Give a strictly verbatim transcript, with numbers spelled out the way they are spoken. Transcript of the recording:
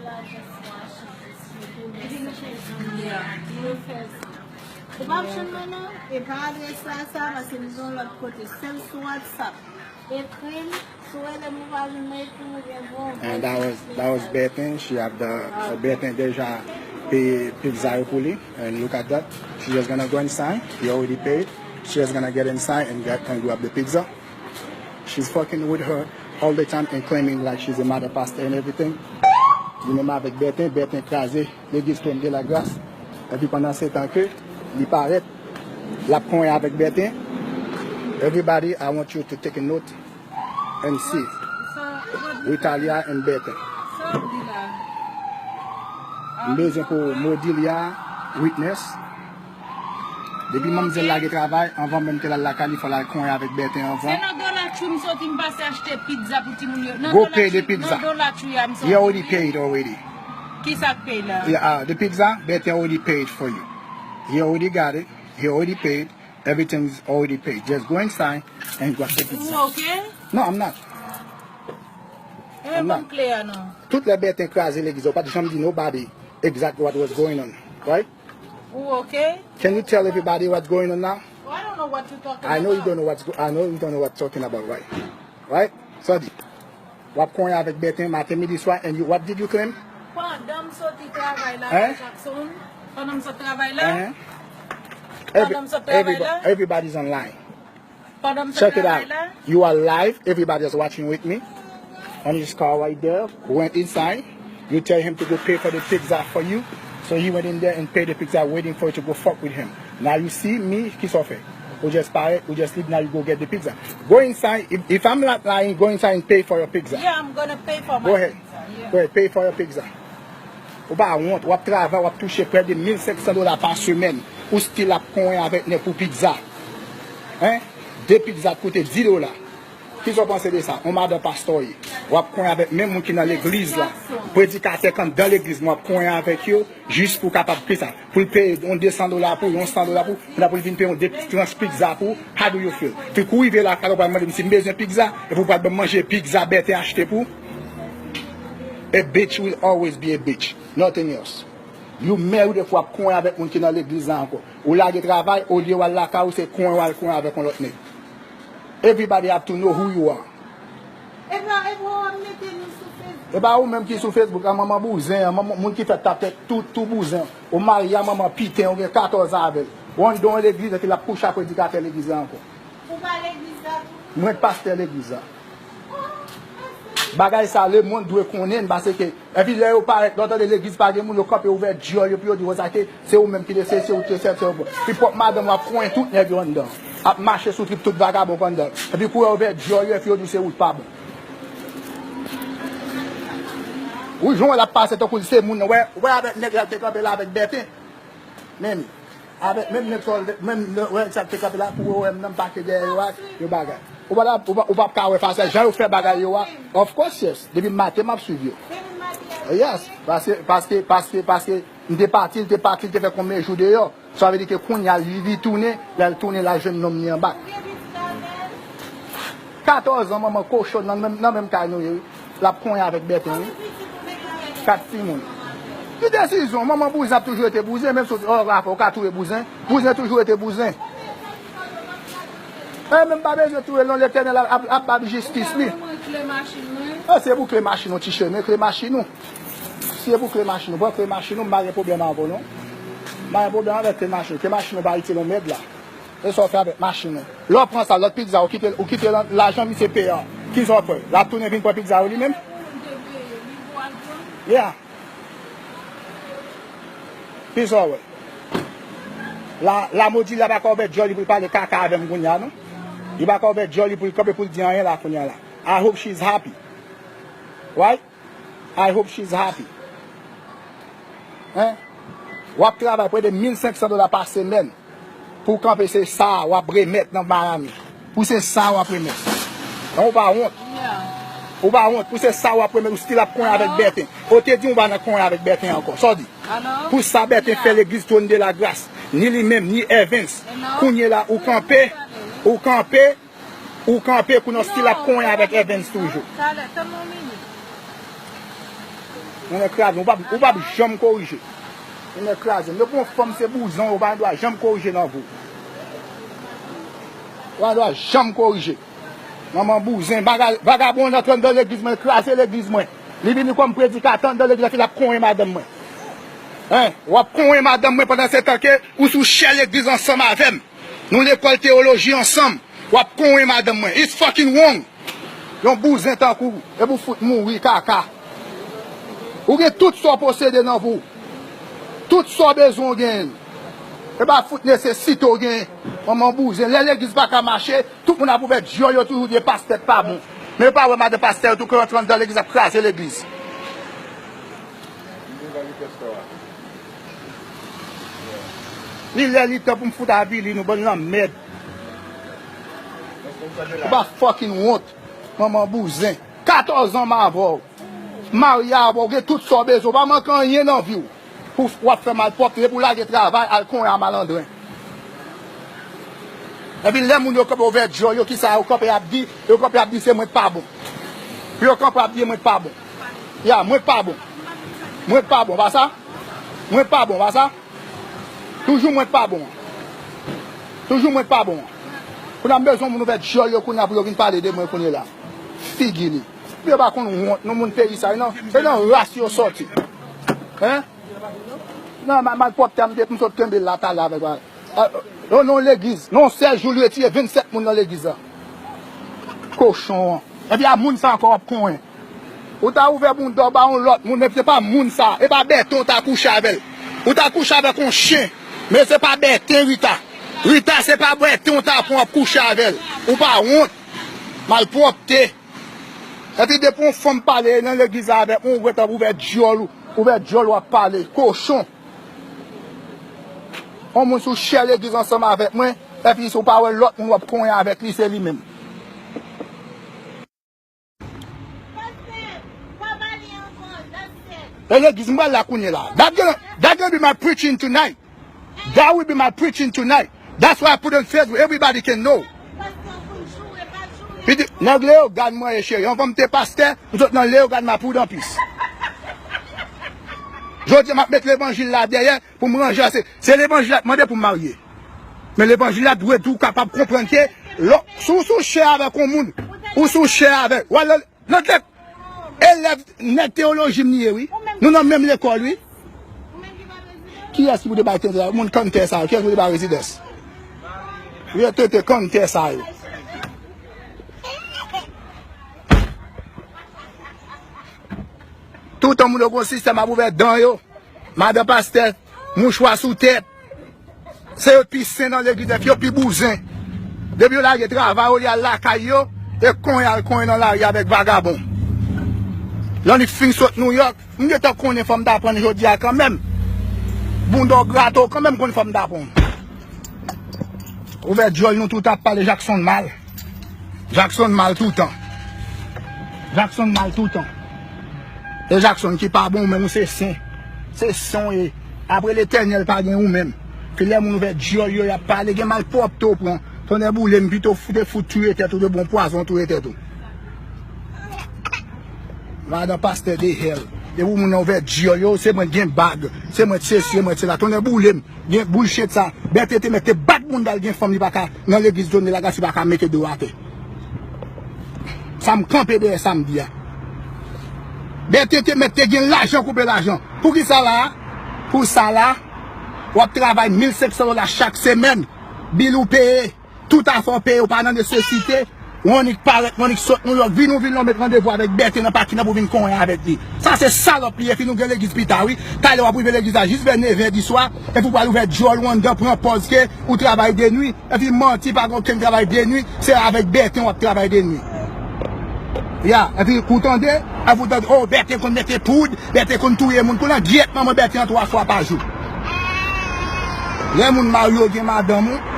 Ou p ap jwenn mwen non? E pa adrès la sa, paske m gen yon lòt kote. Sèl sou WhatsApp. Ekri m, si w rele m ou pa jwenn mwen, ekri m oubyen voye yon voice message. And that was, that was Bethen. She have the, so Bethen deja peye pizza yo pou li. And look at that. She just gonna go inside. He already paid. She just gonna get inside and get, and grab the pizza. She's fucking with her all the time and claiming like she's a mother pastor and everything. Li menm avèk Bethen, Bethen kraze legliz Trône de la Grâce. Epi pandan se tan ke li parèt, l ap konyen avèk Bethen. Everybody, I want you to take a note and see. Ritalia and Bethen. M bezwen pou Modilia witness. Depi manmzèl lage travay, anvan menm ke l al lakay li, fò l al konyen avèk Bethen anvan. Se nan Dollar Tree m soti, m pase achte pizza pou timoun yo. Nan Go Dollar pay the Tree, pizza. Nan Dollar Tree a m soti. He already paid already. Kisa k pay la? Yeah, uh, the pizza, Bethen already paid for you. He already got it. He already paid. Everything's already paid. Just go inside and grab the pizza. Ou okay? No, I'm not. Eh, I'm not. Ban m kle a non. Tout lè Bethen kraze legliz, ou pa t janm di nobody exactly what was going on, right? Ou okay? Can you tell everybody what's going on now? Oh, I don't know what you talking about. I know you don't know what's go- I know you don't know what talking about, right? Right? Sa di. W ap konyen avèk Bethen maten, midi, swa, and you, what did you claim? Pandan m soti travay la, Hein? Jackson. Pandan m soti travay la. Uh-huh. Pandan m soti travay la. Everybody, everybody's online. Pandan m soti travay la. Check it out. You are live. Everybody is watching with me. On his car right there. Went inside. You tell him to go pay for the pizza for you. So he went in there and paid the pizza, waiting for you to go fuck with him. Now you see me, kisa w fè? Ou just parèt, ou just leave, now you go get the pizza. Go inside. If, if I'm not lying, go inside and pay for your pizza. Yeah, I'm gonna pay for my pizza. Go ahead. Yeah. Go ahead, pay for your pizza. Ou pa wont, w ap travay, w ap touche prè de mil senk san dola pa semèn. Ou still ap konyen avèk nèg pou pizza. Hein? De pizza t koute dis dola. Kisa w panse de sa? On madan pastè w ye. W ap konyen avèk menm moun ki nan legliz la. Predikatè k anndan legliz, w ap konyen avèk yo jis pou kapab, kisa? Pou l peye yon de san dola pou l, yon san dola pou l, pou l vin peye yon de tranch pizza pou l. How do you feel? Fi kou rive lakay la, ou pral mande m si m bezwen pizza, epi ou pral ban m manje pizza Bethen achte pou ou? A bitch will always be a bitch. Nothing else. You married epi w ap konyen avèk moun ki nan legliz la ankò. Ou lage travay, olye w al lakay ou, se konyen w al konyen avèk yon lòt nèg. Everybody have to know who you are. E pa, e pa w ap mete nou sou Facebook. E pa ou menm ki sou Facebook, a manman bouzen, a manman, moun ki fè tap tèt tou, tou bouzen. Ou marye a manman piten, ou gen katòz an avè l. Ou anndan yon legliz, epi l ap kouche ak predikatè legliz la ankò. Ou pa legliz la tou? Mwen k pastè legliz la. Bagay sa, lemonn dwe konnen l, paske, epi lè yo parèt, lè w tande legliz pa gen moun, yo kanpe ouvè dyòl yo, pou yo di, Wozake, se ou menm ki te se, se ou ki te sèvi, se ou. Pi pwòp madanm w ap konyen tout nèg yo anndan. Ap mache sou trip tout vagabon k anndan. Epi kou yo ouvè dyòl yo, epi yo di w se ou k pa bon. Ou jwenn l ap pase tankou l se moun nan. Wè, wè avèk nèg la te kanpe la avèk Bethen. Menm. Avèk menm nèg sa, menm wè sa te kanpe la, pou wè m nan m pake dèyè yo a, yo bagay. Ou pa, ou pa, ou p ap ka wè fason jan yo fè bagay yo a. Of course, yes. Depi maten m ap swiv yo. Yes. Paske, paske, paske, paske m te pati, l te pati, l te fè konbyen jou deyò. Sa vle di ke kounye a li, li tounen, lè l tounen, l al jwenn nonm li anba. Katòz an, manman kochon nan menm, nan menm kay nou ye, wi. L ap konyen avèk Bethen, wi. Kat timoun. Ki desizyon? Manman bouzen ap toujou rete bouzen, menm si w, oh, Rafa, ou ka touye bouzen. Bouzen toujou rete bouzen. E menm pa bezwen touye l non, Letènèl ap, ap, ap ba l jistis li. Mwen kle machin mwen. Ah, se pou kle machin ou, ti chemen, kle machin ou. Si e pou kle machin ou, pran kle machin ou, m pa gen pwoblèm avè w non. M pa gen pwoblèm avèk kle machin ou. Kle machin ou pa itil yon mèd la. E sa w fè avèk machin ou? Lè w pran sa, lòt pizza, ou kite, ou kite lan-, lajan misye peye a. Kisa w fè? L ap tounen vin pran pizza yo li menm? Yeah. Kisa w wè? La, la Modi la pa ka ouvè dyòl li pou l pale kaka avè m kounye a, non. Li pa ka ouvè dyòl li pou l kanpe pou l di anyen la kounye a la. I hope she's happy. Right? I hope she's happy. Hein? W ap travay prè de mil senk san dola pa semèn pou w kanpe se sa a w ap remèt nan Miami. Pou se sa a w ap remèt. Ou pa wont. Ou pa wont. Pou se sa a w ap remèt, ou still ap konyen avèk Bethen. Ou te di w pa nan konyen avèk Bethen ankò. Sa w di? Pou sa Bethen fè legliz Trône de la Grâce. Ni li menm, ni Evans. Kounye la, ou kanpe, ou kanpe, Ou kanpe kou nan stil ap konyen avèk Evans toujou. Talè, tann mwen yon minit. Nènè kraze, ou p ap, ou p ap janm korije. Nènè kraze. Nenpòt fanm se bouzen, ou pa gen dwa janm korije nan vi w. Ou pa gen dwa janm korije. Manman bouzen, baga-, vagabon an antre anndan legliz mwen, kraze legliz mwen. Li vini kòm predikatè anndan legliz la, epi l ap konyen madanm mwen. Hein? W ap konyen madanm mwen pandan se tan ke ou sou chè legliz ansanm avè m. Nou lekòl teyoloji ansanm. W ap konyen madanm mwen. It's fucking wrong. Yon bouzen tankou w, epi w fout mouri kaka. Ou gen tout sa w posede nan vi w. Tout sa w bezwen w genyen l. E pa fout nesesite w genyen. Manman bouzen. Lè legliz pa ka mache, tout moun ap ouvè dyòl yo toujou di pastè k pa bon. Men yo pa wè madan pastè yo tou k rantre anndan legliz ap kraze legliz. Li lè li tan pou m fout avili nou, bann lanmèd. Ou pa fucking wont, manman bouzen. Katòz an m avè w. M marye avè w, gen tout sa w bezwen. Ou pa manke anyen nan vi w. Pou w ap fè malpwòpte, pou w lage travay, al konyen a malandren. Epi lè moun yo kanpe ouvè dyòl yo, kisa yo kanpe ap di? Yo kanpe ap di se mwen k pa bon. Yo kanpe ap di mwen k pa bon. Ya, mwen k pa bon. Mwen k pa bon, pa sa? Mwen k pa bon, pa sa? Toujou mwen k pa bon. Toujou mwen k pa bon. Kounye a m bezwen moun ouvè dyòl yo kounye a pou yo vin pale de mwen kounye la. Figi li. Yo pa konn wont, nou moun peyi sa, e nan, e nan ras yo sòti. Hein? Nan, ma-, malpwòpte a m te, m sot kenbe l la talè avèk, euh, nan yon legliz, nan yon sèl jou, li retire vennsèt moun nan legliz la. Kochon an. Epi a moun sa ankò w ap konyen. Ou ta ouvè bounda w ba yon lòt moun, men se pa moun sa, e pa bèten w ta kouche avè l. Ou ta kouche avèk yon chen, men se pa bèten Rita. Rita, se pa bèten w ta pran w ap kouche avè l. Ou pa wont. Malpwòpte. Epi depi yon fanm pale nan legliz la avèk mwen, ou gentan ouvè dyòl ou, ouvè dyòl w ap pale. Kochon. Yon moun sou chè legliz ansanm avèk mwen, epi si w pa wè lòt moun w ap konyen avèk li, se li menm. E legliz m pral la kounye la. That gonna, that gonna be my preaching tonight. That will be my preaching tonight. That's why I put on Facebook. Everybody can know. Li di, nèg Leyogàn mwen ye cheri. Anvan m te pastè, m sot nan Leyogàn ma prudan pis. Jodi a m ap met levanjil la dèyè pou m ranje. Se, se levanjil la k mande pou m marye. Men levanjil la dwe tou kapab konprann ke lò, si w sou chè avèk yon moun, ou sou chè avèk, w al nan, nan tèt elèv nèg teyoloji m li ye, wi. Nou nan menm lekòl, wi. Kiyès ki pou te bay tenten sa yo? Moun kanntè sa yo. Kiyès ki pou te bay rezidans? Vye tenten kanntè sa yo. Toutan moun yo gon sistèm ap ouvè dan yo. Madan pastè, mouchwa sou tèt. Se yo k pi sen nan legliz, epi yo pi bouzen. Depi yo lage travay yo, li al lakay yo, e konyen al konyen nan lari avèk vagabon. Lannik fin sot Nouyòk, m gentan konnen fò m ta prann jodi a kanmenm. Bounda w grate w kanmenm konn fò m ta prann. Ouvè dyòl nou tout ap pale Jackson mal. Jackson mal toutan. Jackson mal toutan. E Jackson ki pa bon, ou menm ou se sen. Se sen w ye. Apre Letènèl pa gen ou menm. Ke lè moun ouvè dyòl yo, y ap pale, gen malpwòpte w pran. Tonnè boule m, pito w te fout touye tèt ou, de bon pwazon touye tèt ou. Madan pastè de hèl. Depi moun nan ouvè dyòl yo, se mwen gen bag. Se mwen sesi, se mwen sela. Tonnè boule m. Gen bullshit sa. Bète te mèt te bat bounda l, gen fanm li pa ka nan legliz Johnny Lagas, li pa ka mete do atè. Sa m kanpe dèyè sa m di a. Bète te mèt te gen lajan koupe lajan. Pou ki sa la? Pou sa la, w ap travay mil senk san dola chak semèn. Bil ou peye. Tout afè w peye, ou pa nan nesesite. Ou annik parèt, ou annik sot Nouyòk, vin ou vin la, ou met randevou avèk Bète nan pakin nan pou vin konyen avèk li. Sa se salòp li ye, fin ou gen legliz pita, wi. Talè w ap rive legliz la jis vè nevè di swa, epi w pral ouvè dyòl ou anndan, pran pòz ke ou travay de nwi, epi manti, pa gen okenn travay de nwi, se avèk Bète w ap travay de nwi. Ya, epi kou tande, epi w tande, oh, Bète konn mete poud, Bète konn touye moun, kou nan gyèt manman Bète an twa fwa pa jou. Lè moun marye w gen madanm ou,